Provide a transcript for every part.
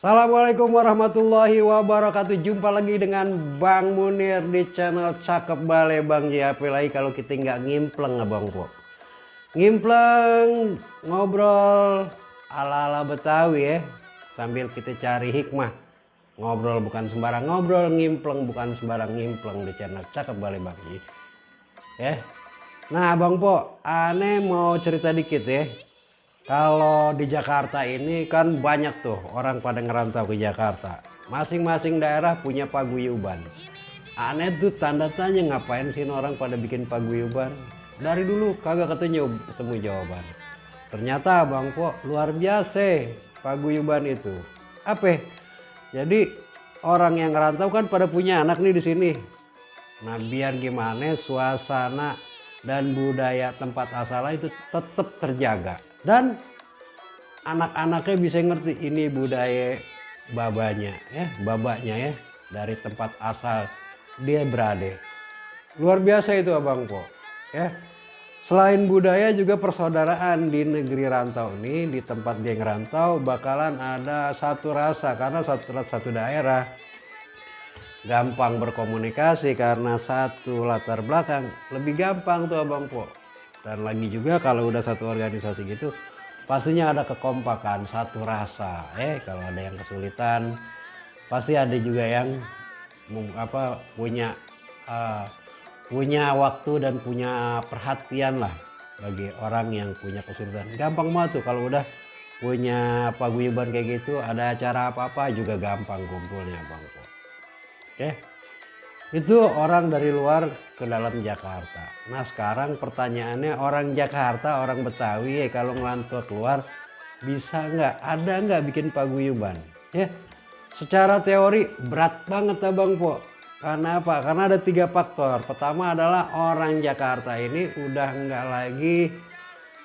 Assalamualaikum warahmatullahi wabarakatuh. Jumpa lagi dengan Bang Munir di channel Cakep Bale Bang JHP. Lagi kalau kita nggak ngimpleng abang po. Ngimpleng ngobrol ala-ala Betawi ya. Sambil kita cari hikmah. Ngobrol bukan sembarang ngobrol, ngimpleng bukan sembarang ngimpleng di channel Cakep Bale Bang JHP. Ya. Nah Bang Po, aneh mau cerita dikit ya. Kalau di Jakarta ini kan banyak tuh orang pada ngerantau ke Jakarta. Masing-masing daerah punya paguyuban. Aneh tuh tanda tanya, ngapain sih orang pada bikin paguyuban? Dari dulu kagak ketemu jawaban. Ternyata Bang Po luar biasa paguyuban itu. Apa? Jadi orang yang ngerantau kan pada punya anak nih di sini. Nah biar gimana suasana dan budaya tempat asalnya itu tetap terjaga dan anak-anaknya bisa ngerti ini budaya babanya ya dari tempat asal dia berada. Luar biasa itu Abang Po ya. Selain budaya juga persaudaraan di negeri rantau ini, di tempat dia ngerantau bakalan ada satu rasa karena satu daerah gampang berkomunikasi karena satu latar belakang, lebih gampang tuh Abang Po. Dan lagi juga kalau udah satu organisasi gitu pastinya ada kekompakan, satu rasa kalau ada yang kesulitan pasti ada juga yang punya waktu dan punya perhatian lah bagi orang yang punya kesulitan. Gampang banget tuh kalau udah punya paguyuban kayak gitu, ada acara apa-apa juga gampang kumpulnya Bang Po. Itu orang dari luar ke dalam Jakarta. Nah sekarang pertanyaannya, orang Jakarta, orang Betawi kalau ngelantau keluar bisa nggak, ada nggak bikin paguyuban ya? Secara teori berat banget Abang Po. Karena apa? Karena ada 3 faktor. Pertama adalah orang Jakarta ini udah nggak lagi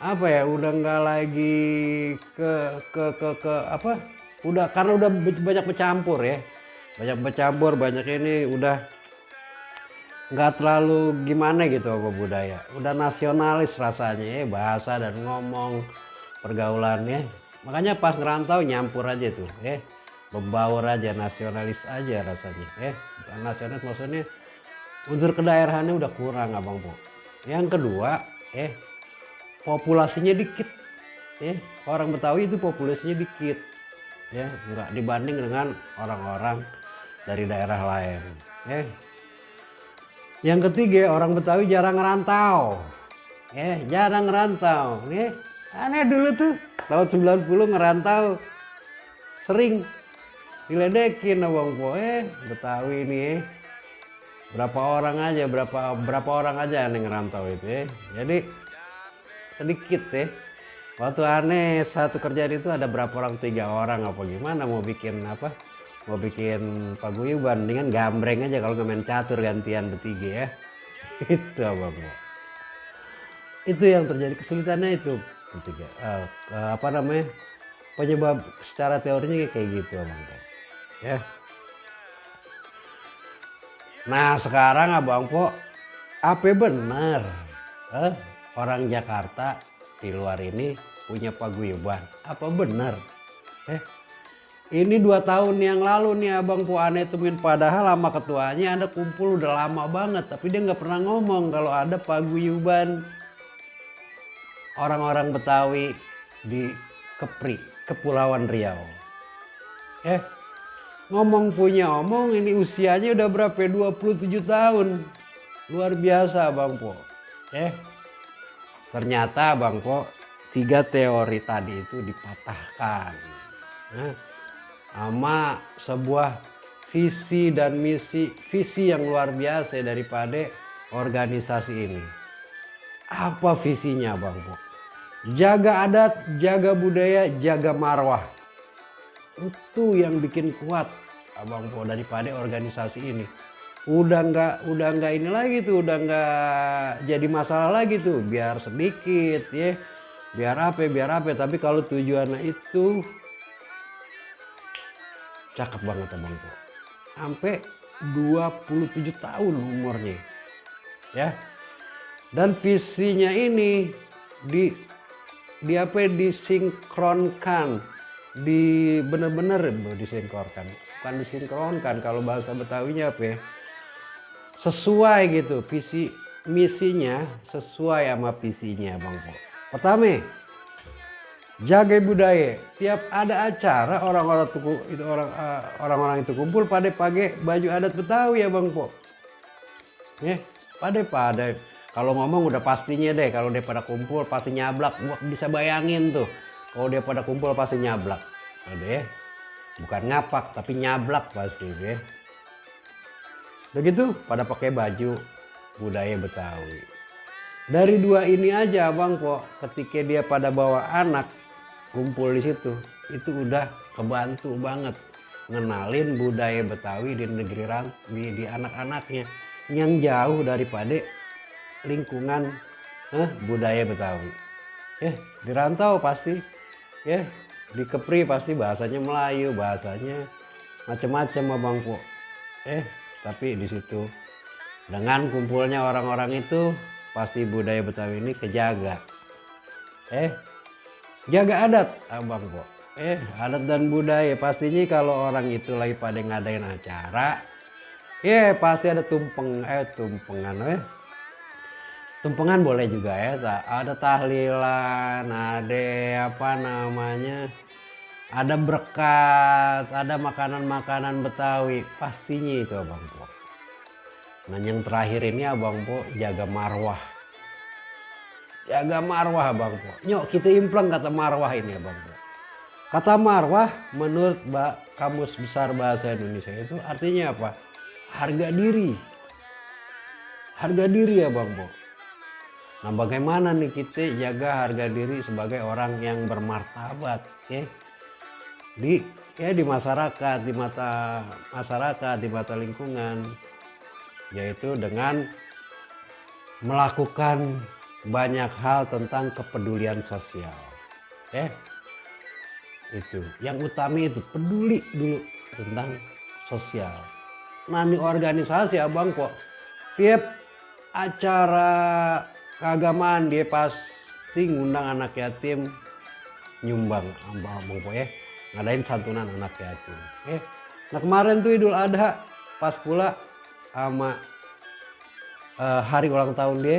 udah nggak lagi udah, karena udah banyak bercampur ya, banyak ini udah nggak terlalu gimana gitu apa budaya, udah nasionalis rasanya bahasa dan ngomong pergaulannya. Makanya pas ngerantau nyampur aja tuh membaur aja, nasionalis aja rasanya bukan nasionalis, maksudnya unsur kedaerahannya udah kurang Abang Po. Yang kedua populasinya dikit orang Betawi itu populasinya dikit nggak dibanding dengan orang-orang dari daerah lain Yang ketiga, orang Betawi jarang ngerantau jarang ngerantau aneh dulu tuh tahun 90 ngerantau sering diledekin Abang Po Betawi ini berapa orang aja yang ngerantau itu jadi sedikit waktu aneh satu kerjaan itu ada berapa orang, 3 orang apa gimana, mau bikin paguyuban dengan gambreng aja kalau nggak main catur gantian bertiga itu Abang Po. Itu yang terjadi kesulitannya itu ketiga penyebab secara teorinya kayak gitu Abang Po Nah sekarang Abang Po, apa benar orang Jakarta di luar ini punya paguyuban? Apa benar? Ini 2 tahun yang lalu nih Abang Po aneh temuin, padahal sama ketuanya ada kumpul udah lama banget, tapi dia nggak pernah ngomong kalau ada paguyuban orang-orang Betawi di Kepri, Kepulauan Riau. Ngomong ini usianya udah berapa? 27 tahun. Luar biasa Bang Po. Ternyata Bang Po 3 teori tadi itu dipatahkan sama sebuah visi dan visi yang luar biasa daripada organisasi ini. Apa visinya Bang Po? Jaga adat, jaga budaya, jaga marwah. Itu yang bikin kuat Abang Po daripada organisasi ini. Udah nggak ini lagi tuh, udah nggak jadi masalah lagi tuh, biar sedikit biar apa, tapi kalau tujuannya itu cakep banget Abang Po. Sampai 27 tahun umurnya dan visinya ini disinkronkan bener-bener disinkronkan, bukan disinkronkan, kalau bahasa Betawinya apa ya, sesuai gitu, visi misinya sesuai sama visinya Bang Po. Pertama, jaga budaya. Tiap ada acara orang-orang itu kumpul pada pakai baju adat Betawi ya Bang Po. Ya, pada kalau ngomong udah pastinya deh, kalau dia pada kumpul pasti nyablak. Gua bisa bayangin tuh, kalau dia pada kumpul pasti nyablak. Deh, bukan ngapak tapi nyablak pasti deh. Begitu pada pakai baju budaya Betawi. Dari dua ini aja Bang Po, ketika dia pada bawa anak kumpul di situ, itu udah kebantu banget ngenalin budaya Betawi di negeri di anak-anaknya yang jauh daripada lingkungan budaya Betawi. Di rantau pasti di Kepri pasti bahasanya Melayu, bahasanya macam-macam Bang Po. Tapi di situ dengan kumpulnya orang-orang itu pasti budaya Betawi ini kejaga. Jaga adat Abang Po. Adat dan budaya pastinya kalau orang itu lagi pada ngadain acara, pasti ada tumpengan boleh juga ya, ada tahlilan, ada apa namanya, ada berkat, ada makanan-makanan Betawi, pastinya itu Abang Po. Nah yang terakhir ini Abang Po jaga marwah. Jaga marwah Abang Po. Nyok kita impleng kata marwah ini Abang Po. Kata marwah menurut Kamus Besar Bahasa Indonesia itu artinya apa? Harga diri. Harga diri ya Bang Po. Nah bagaimana nih kita jaga harga diri sebagai orang yang bermartabat di masyarakat, di mata masyarakat, di mata lingkungan, yaitu dengan melakukan banyak hal tentang kepedulian sosial. Itu yang utama, itu peduli dulu tentang sosial. Nah ini organisasi Abang Po, tiap acara keagamaan dia pasti ngundang anak yatim nyumbang Abang Po ngadain santunan anak yatim. Nah kemarin tuh Idul Adha pas pula sama hari ulang tahun dia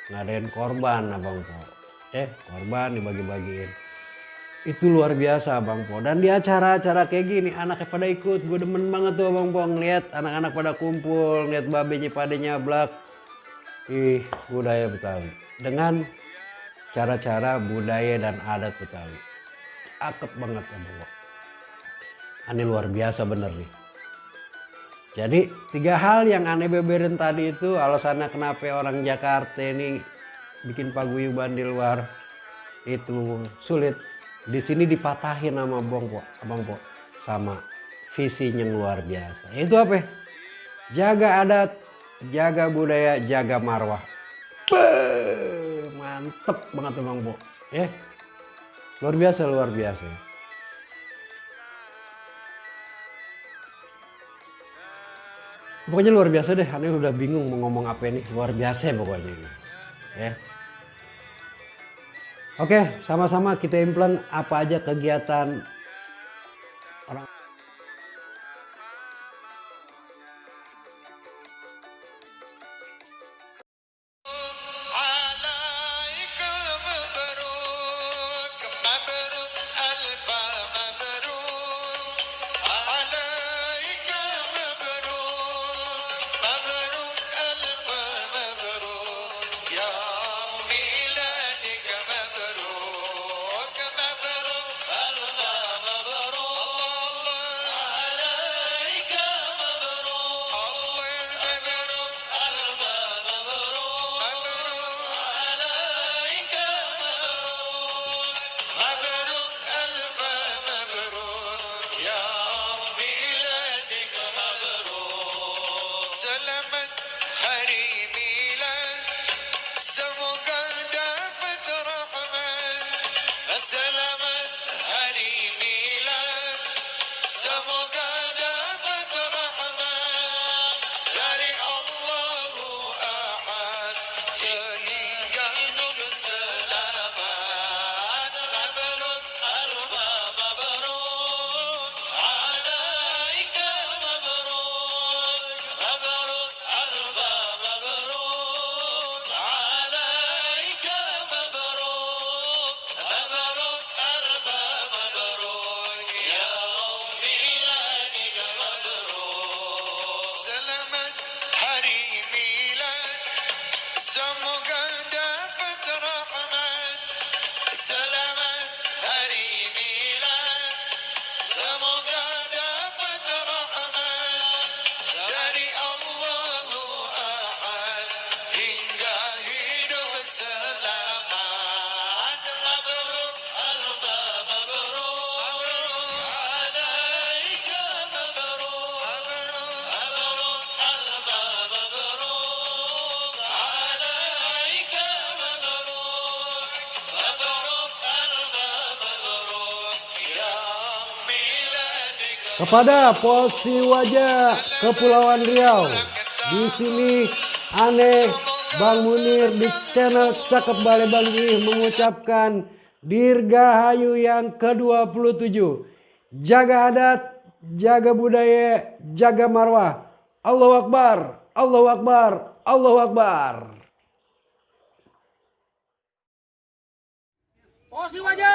ngadain korban Abang Po. Korban dibagi-bagiin. Itu luar biasa Abang Po. Dan di acara-acara kayak gini anaknya pada ikut. Gue demen banget tuh Abang Po ngeliat anak-anak pada kumpul, ngeliat babenya pada nyablak. Budaya Betawi dengan cara-cara budaya dan adat Betawi. Cakep banget Abang Po. Ini luar biasa bener nih. Jadi 3 hal yang aneh beberin tadi itu alasannya kenapa orang Jakarta ini bikin paguyuban di luar itu sulit. Di sini dipatahin sama Abang Po sama visinya yang luar biasa. Itu apa? Jaga adat, jaga budaya, jaga marwah. Mantep banget Abang Po. Luar biasa, luar biasa. Pokoknya luar biasa deh, aneh udah bingung mau ngomong apa ini, luar biasa pokoknya ini. Oke, sama-sama kita impleng apa aja kegiatan orang. Selamat hari milad, semoga dapat rahmat dari Allahu Ahad sehingga hidup selamat. Mabruk, alfa mabruk. kepada Posi Wajah Kepulauan Riau. Di sini Aneh Bang Munir di channel Cakep Bale Banggi mengucapkan Dirgahayu yang ke-27. Jaga adat, jaga budaya, jaga marwah. Allahu Akbar, Allahu Akbar, Allahu Akbar. Posi Wajah.